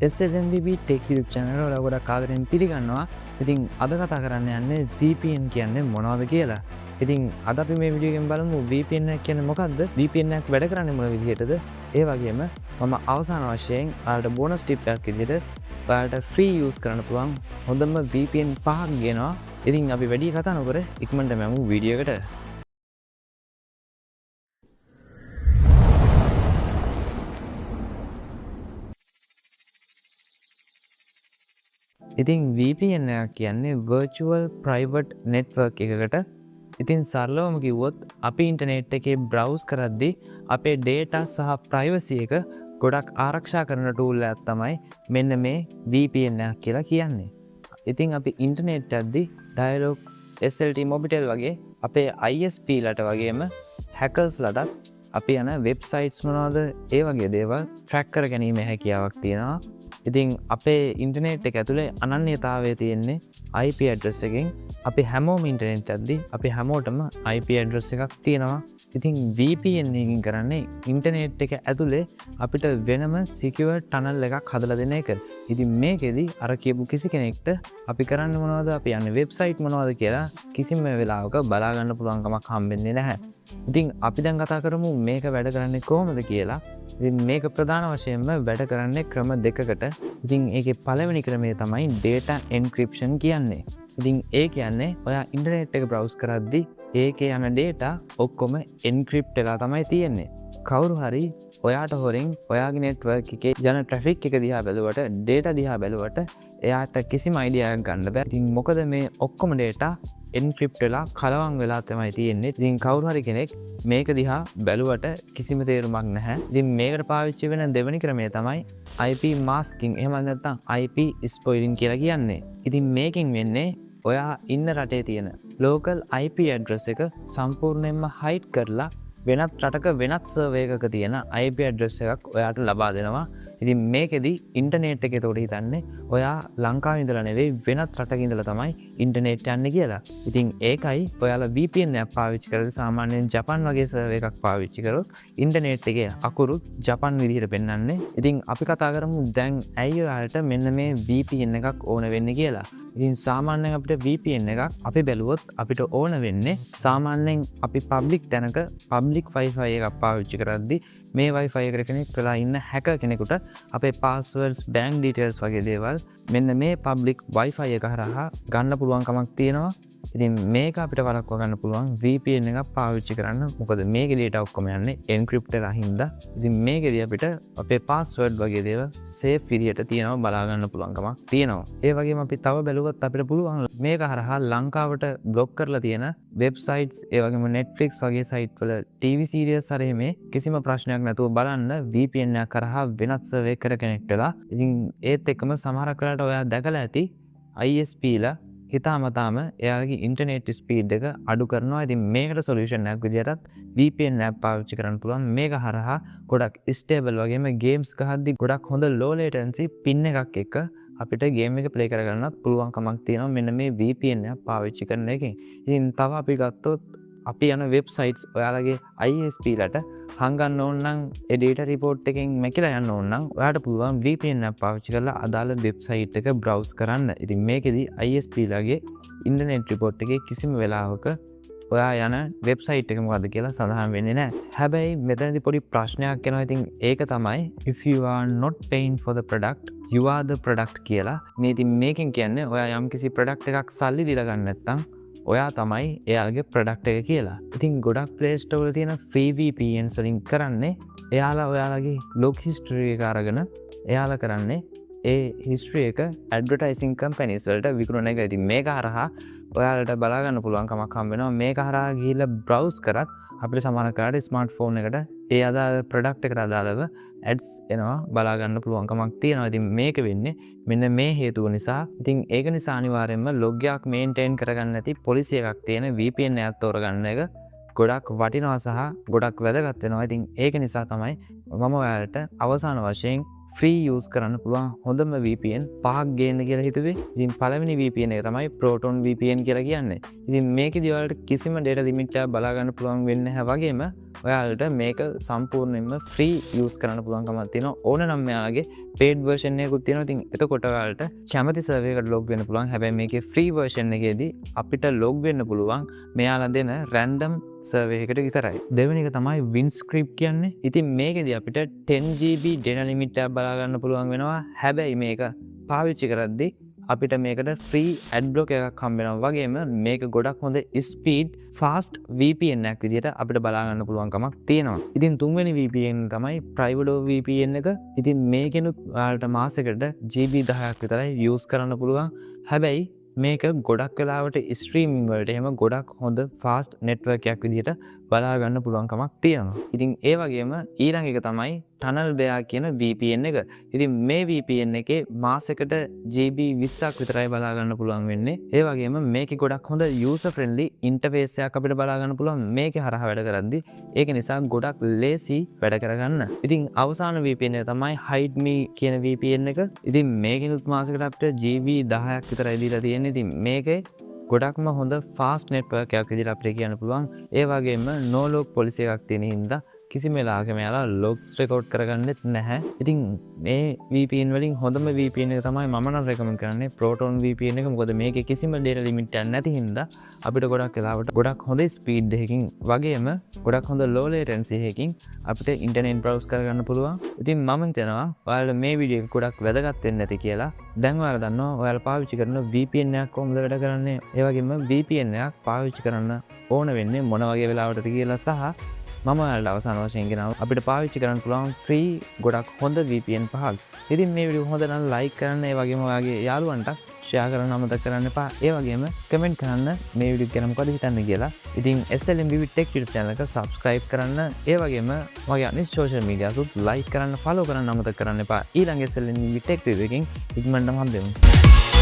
SLMBB Tech YouTube channel වල ගොඩක් ආදරෙන් පිළිගන්නවා. ඉතින් අද කතා කරන්න යන්නේ VPN කියන්නේ මොනවද කියලා. ඉතින් අද අපි මේ වීඩියෝ එකෙන් බලමු VPN එක කියන්නේ මොකක්ද? VPN එකක් වැඩ කරන්නේ මොන විදිහටද? ඒ වගේම මම අවසාන වශයෙන් ඔයාලට බෝනස් ටිප් එකක් විදිහට ඔයාලට ෆ්‍රී යූස් කරන්න පුළුවන් හොඳම VPN පහක් ගේනවා. ඉතින් අපි වැඩි කතා නොකර ඉක්මනටම යමු වීඩියෝ එකට. ඉතින් VPN එකක් කියන්නේ Virtual Private Network එකකට. ඉතින් සරලවම කිව්වොත් අපි ඉන්ටර්නෙට් එකේ බ්‍රවුස් කරද්දී අපේ ඩේටා සහ ප්‍රයිවසි එක ගොඩක් ආරක්ෂා කරන ටූල් එකක් තමයි මෙන්න මේ VPN එකක් කියලා කියන්නේ. ඉතින් අපි ඉන්ටර්නෙට් යද්දී ඩයලොග්, SLT Mobitel වගේ අපේ ISP ලට වගේම හැකර්ස් ලටත් අපි යන වෙබ්සයිට්ස් මොනවද ඒ වගේ දේවල් ට්‍රැක් කර ගැනීමේ හැකියාවක් තියෙනවා. ඉතින් අපේ ඉන්ටර්නෙට් එක ඇතුලේ අනන්‍යතාවය තියෙන්නේ IP address එකෙන්. අපි හැමෝම ඉන්ටර්නෙට් යද්දී අපි හැමෝටම IP address එකක් තියෙනවා. ඉතින් VPN එකකින් කරන්නේ ඉන්ටර්නෙට් එක ඇතුලේ අපිට වෙනම සිකියුර් ටනල් එකක් හදලා දෙන එක. ඉතින් මේකෙදි අර කියපු කිසි කෙනෙක්ට අපි කරන්නේ මොනවද, අපි යන්නේ වෙබ්සයිට් මොනවද කියලා කිසිම වෙලාවක බලා ගන්න පුළුවන් කමක් හම්බෙන්නේ නැහැ. ඉතින් අපි දැන් කතා කරමු මේක වැඩ කරන්නේ කොහොමද කියලා. ඉතින් මේක ප්‍රධාන වශයෙන්ම වැඩ කරන්නේ ක්‍රම දෙකකට. ඉතින් ඒකේ පළවෙනි ක්‍රමය තමයි data encryption කියන්නේ. ඉතින් ඒ කියන්නේ ඔයා ඉන්ටර්නෙට් එක බ්‍රවුස් කරද්දි ඒකේ යන data ඔක්කොම එන්ක්‍රිප්ට් වෙලා තමයි තියෙන්නේ. කවුරු හරි ඔයාට හොරෙන් ඔයාගේ නෙට්වර්ක් එකේ යන ට්‍රැෆික් එක දිහා බැලුවට, data දිහා බැලුවට එයාට කිසිම අයිඩියා එකක් ගන්න බෑ. ඉතින් මොකද මේ ඔක්කොම data encrypt වෙලා කලවම් වෙලා තමයි තියෙන්නේ. ඉතින් කවුරු හරි කෙනෙක් මේක දිහා බැලුවට කිසිම තේරුමක් නැහැ. ඉතින් මේකට පාවිච්චි වෙන දෙවෙනි ක්‍රමය තමයි IP masking, එහෙම නැත්නම් IP spoofing කියලා කියන්නේ. ඉතින් මේකෙන් වෙන්නේ ඔයා ඉන්න රටේ තියෙන ලෝකල් IP address එක සම්පූර්ණයෙන්ම හයිඩ් කරලා වෙනත් රටක වෙනත් සර්වර් එකක තියෙන IP address එකක් ඔයාට ලබා දෙනවා. ඉතින් මේකෙදි ඉන්ටර්නෙට් එක එතකොට හිතන්නේ ඔයා ලංකාවේ ඉඳලා නෙවෙයි වෙනත් රටක ඉඳලා තමයි ඉන්ටර්නෙට් යන්නේ කියලා. ඉතින් ඒකයි ඔයාලා VPN එකක් පාවිච්චි කරලා සාමාන්‍යයෙන් ජපන් වගේ සර්වර් එකක් පාවිච්චි කරොත් ඉන්ටර්නෙට් එකේ අකුරු ජපන් විදිහට පෙන්වන්නේ. ඉතින් අපි කතා කරමු දැන් ඇයි ඔයාලට මෙන්න මේ VPN එකක් ඕන වෙන්නේ කියලා. ඉතින් සාමාන්‍යයෙන් අපිට VPN එකක් අපි බැලුවොත් අපිට ඕන වෙන්නේ සාමාන්‍යයෙන් අපි පබ්ලික් තැනක පබ්ලික් Wi-Fi එකක් පාවිච්චි කරද්දී මේ Wi-Fi එකට කනෙක්ට් වෙලා ඉන්න හැකර් කෙනෙකුට අපේ පාස්වර්ඩ්ස්, බැංක් ඩීටේල්ස් වගේ දේවල් මෙන්න මේ පබ්ලික් Wi-Fi එක හරහා ගන්න පුළුවන් කමක් තියෙනවා. ඉතින් මේක අපිට වළක්වා ගන්න පුළුවන් VPN එකක් පාවිච්චි කරන්න. මොකද මේකේ ඩේටා ඔක්කොම යන්නේ එන්ක්‍රිප්ට් වෙලා හින්දා. ඉතින් මේකෙදි අපිට අපේ පාස්වර්ඩ් වගේ දේවල් සේෆ් විදියට තියෙනවා බලා ගන්න පුළුවන්කමක් තියෙනවා. ඒ වගේම අපි තව බැලුවොත් අපිට පුළුවන් මේක හරහා ලංකාවට බ්ලොක් කරලා තියෙන වෙබ්සයිට්ස්, ඒ වගේම Netflix වගේ සයිට් වල TV series හරි මේ කිසිම ප්‍රශ්නයක් නැතුව බලන්න VPN එකක් හරහා වෙනත් සර්වර් එකකට කනෙක්ට් වෙලා. ඉතින් ඒත් එක්කම සමහරක් වෙලාවට ඔයා දැකලා ඇති ISP ලා හිතාමතාම එයාලගේ ඉන්ටර්නෙට් ස්පීඩ් එක අඩු කරනවා. ඉතින් මේකට සොලියුෂන් එකක් විදියටත් VPN එකක් පාවිච්චි කරන්න පුළුවන්. මේක හරහා ගොඩක් ස්ටේබල් වගේම ගේම්ස් ගහද්දි ගොඩක් හොඳ ලෝ ලේටන්සි පින් එකක් එක්ක අපිට ගේම් එක ප්ලේ කරගන්නත් පුළුවන්කමක් තියෙනවා මෙන්න මේ VPN එක පාවිච්චි කරන එකෙන්. ඉතින් තව අපි ගත්තොත් අපි යන වෙබ්සයිට්ස් ඔයාලගේ ISP ලට හංගන්න ඕන නම් ඒ ඩේටා රිපෝට් එකෙන් මැකිලා යන්න ඕන නම් ඔයාට පුළුවන් VPN එකක් පාවිච්චි කරලා අදාළ වෙබ්සයිට් එක බ්‍රවුස් කරන්න. ඉතින් මේකෙදි ISP ලගේ ඉන්ටර්නෙට් රිපෝට් එකේ කිසිම වෙලාවක ඔයා යන වෙබ්සයිට් එක මොකද්ද කියලා සඳහන් වෙන්නේ නැහැ. හැබැයි මෙතනදි පොඩි ප්‍රශ්නයක් එනවා. ඉතින් ඒක තමයි if you are not paying for the product, you are the product කියලා. මේ ඉතින් මේකෙන් කියන්නේ ඔයා යම්කිසි ප්‍රොඩක්ට් එකක් සල්ලි දීලා ගන්න නැත්නම් ඔයා තමයි එයාලගේ ප්‍රොඩක්ට් එක කියලා. ඉතින් ගොඩක් Play Store වල තියෙන free VPNs වලින් කරන්නේ එයාලා ඔයාලගේ ලොග් හිස්ටරි එක අරගෙන එයාලා කරන්නේ ඒ හිස්ටරි එක ඇඩ්වර්ටයිසිං කම්පැනිස් වලට විකුණන එක. ඉතින් මේක හරහා ඔයාලට බලා ගන්න පුළුවන් කමක් හම්බ වෙනවා. මේක හරහා ගිහිල්ලා බ්‍රවුස් කරත් අපිට සමහර වෙලාවට ස්මාර්ට් ෆෝන් එකට ඒ අදාළ ප්‍රොඩක්ට් එකට අදාළව ඇඩ්ස් එනවා බලා ගන්න පුළුවන්කමක් තියෙනවා. ඉතින් මේක වෙන්නේ මෙන්න මේ හේතුව නිසා. ඉතින් ඒක නිසා අනිවාර්යයෙන්ම ලොග් එකක් මේන්ටේන් කරගන්න නැති පොලිසි එකක් තියෙන VPN එකක් තෝරගන්න එක ගොඩක් වටිනවා සහ ගොඩක් වැදගත් වෙනවා. ඉතින් ඒක නිසා තමයි මම ඔයාලට අවසාන වශයෙන් ෆ්‍රී යූස් කරන්න පුළුවන් හොඳම VPN පහක් ගේන්න කියලා හිතුවේ. ඉතින් පළවෙනි VPN එක තමයි Proton VPN කියලා කියන්නේ. ඉතින් මේකෙදි ඔයාලට කිසිම ඩේටා ලිමිට් එකක් බලා ගන්න පුළුවන් වෙන්නේ නැහැ වගේම ඔයාලට මේක සම්පූර්ණයෙන්ම ෆ්‍රී යූස් කරන්න පුළුවන්කමක් තියෙනවා. ඕන නම් මෙයාලගේ පේඩ් වර්ෂන් එකකුත් තියෙනවා. ඉතින් එතකොට ඔයාලට කැමති සර්වර් එකකට ලොග් වෙන්න පුළුවන්. හැබැයි මේකේ ෆ්‍රී වර්ෂන් එකේදී අපිට ලොග් වෙන්න පුළුවන් මෙයාලා දෙන රැන්ඩම් සර්වර් එකකට විතරයි. දෙවෙනි එක තමයි WindScript කියන්නේ. ඉතින් මේකෙදි අපිට 10 GB data limit එකක් බලා ගන්න පුළුවන් වෙනවා. හැබැයි මේක පාවිච්චි කරද්දී අපිට මේකට ෆ්‍රී ඇඩ් බ්ලොක් එකක් හම්බ වෙනවා වගේම මේක ගොඩක් හොඳ ස්පීඩ් ෆාස්ට් VPN එකක් විදිහට අපිට බලා ගන්න පුළුවන්කමක් තියෙනවා. ඉතින් තුන්වෙනි VPN තමයි Privado VPN එක. ඉතින් මේකෙනුත් ඔයාලට මාසෙකට GB 10ක් විතරයි යූස් කරන්න පුළුවන්. හැබැයි මේක ගොඩක් වෙලාවට ස්ට්‍රීමිං වලට එහෙම ගොඩක් හොඳ ෆාස්ට් නෙට්වර්ක් එකක් විදිහට බලා ගන්න පුළුවන්කමක් තියෙනවා. ඉතින් ඒ වගේම ඊළඟ එක තමයි ටනල් බෙයා කියන VPN එක. ඉතින් මේ VPN එකේ මාසෙකට GB 20ක් විතරයි බලා ගන්න පුළුවන් වෙන්නේ. ඒ වගේම මේකේ ගොඩක් හොඳ යූසර් ෆ්‍රෙන්ඩ්ලි ඉන්ටර්ෆේස් එකක් අපිට බලා ගන්න පුළුවන් මේකේ හරහා වැඩ කරද්දි. ඒක නිසා ගොඩක් ලේසි වැඩ කරගන්න. ඉතින් අවසාන VPN එක තමයි HideMe කියන VPN එක. ඉතින් මේකෙනුත් මාසෙකට අපිට GB 10ක් විතරයි දීලා තියෙන්නේ. ඉතින් මේකේ ගොඩක්ම හොඳ ෆාස්ට් නෙට්වර්ක් එකක් විදිහට අපිට කියන්න පුළුවන්. ඒ වගේම නෝ ලොග් පොලිසි එකක් තියෙන හින්දා කිසිම වෙලාවක මෙයාලා ලොග්ස් රෙකෝඩ් කරගන්නෙත් නැහැ. ඉතින් මේ VPN වලින් හොඳම VPN එක තමයි මම නම් රෙකමන්ඩ් කරන්නේ Proton VPN එක. මොකද මේකේ කිසිම ඩේටා ලිමිට් එකක් නැති හින්දා අපිට ගොඩක් වෙලාවට ගොඩක් හොඳ ස්පීඩ් එකකින් වගේම ගොඩක් හොඳ ලෝ ලේටන්සි එකකින් අපිට ඉන්ටර්නෙට් බ්‍රවුස් කරගන්න පුළුවන්. ඉතින් මම හිතනවා ඔයාලට මේ වීඩියෝ එක ගොඩක් වැදගත් වෙන්න ඇති කියලා. දැන් ඔයාලා දන්නවා ඔයාලා පාවිච්චි කරන VPN එකක් කොහොමද වැඩ කරන්නේ. ඒ වගේම VPN එකක් පාවිච්චි කරන්න ඕන වෙන්නේ මොන වගේ වෙලාවටද කියලා සහ මම ඔයාලට අවසාන වශයෙන් කියනවා අපිට පාවිච්චි කරන්න පුළුවන් ෆ්‍රී ගොඩක් හොඳ VPN පහක්. ඉතින් මේ වීඩියෝ හොඳ නම් ලයික් කරන්න, ඒ වගේම ඔයාගේ යාළුවන්ට ෂෙයා කරන්න අමතක කරන්න එපා. ඒ වගේම කමෙන්ට් කරන්න මේ වීඩියෝ ගැන මොකද හිතන්නේ කියලා. ඉතින් SLMB Tech YouTube channel එක subscribe කරන්න. ඒ වගේම මගේ අනිත් social media උත් like කරන්න, follow කරන්න අමතක කරන්න එපා. ඊළඟ SLMB Tech video එකකින් ඉක්මනටම හම්බෙමු.